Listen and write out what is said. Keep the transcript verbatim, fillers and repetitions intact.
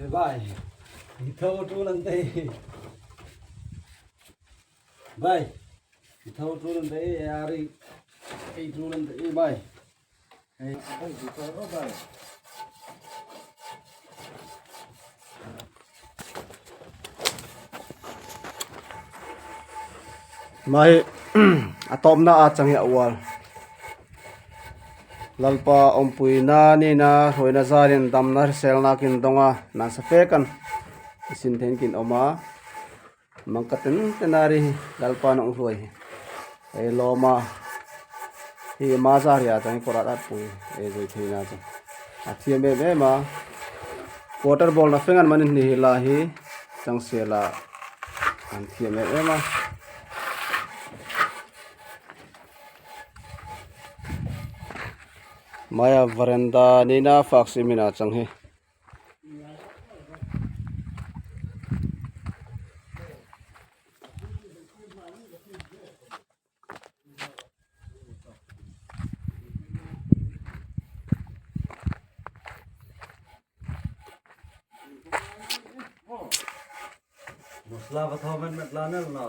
Bai, ito tulang tei. Bai, ito tulang tei, ari, ei tulang tei, bai. Ei, ei, ito, bai. Mai, atopna a chang ya wal. Lalpa ompui na ni na roi na jarin dam na sel na kin donga na sa pe kan. Isin then kin oma. Mang ka ten ten ari lalpa nong roi. Ei loma. Hi ma jar ya chang korat at pui. Ei joi thei na chang. Athia me me ma. Water ball na fengan mani ni hi la hi. Chang se la. An thia me me ma. Maya veranda ni na fak si mina chang hi. Masla bathau men met lanel na.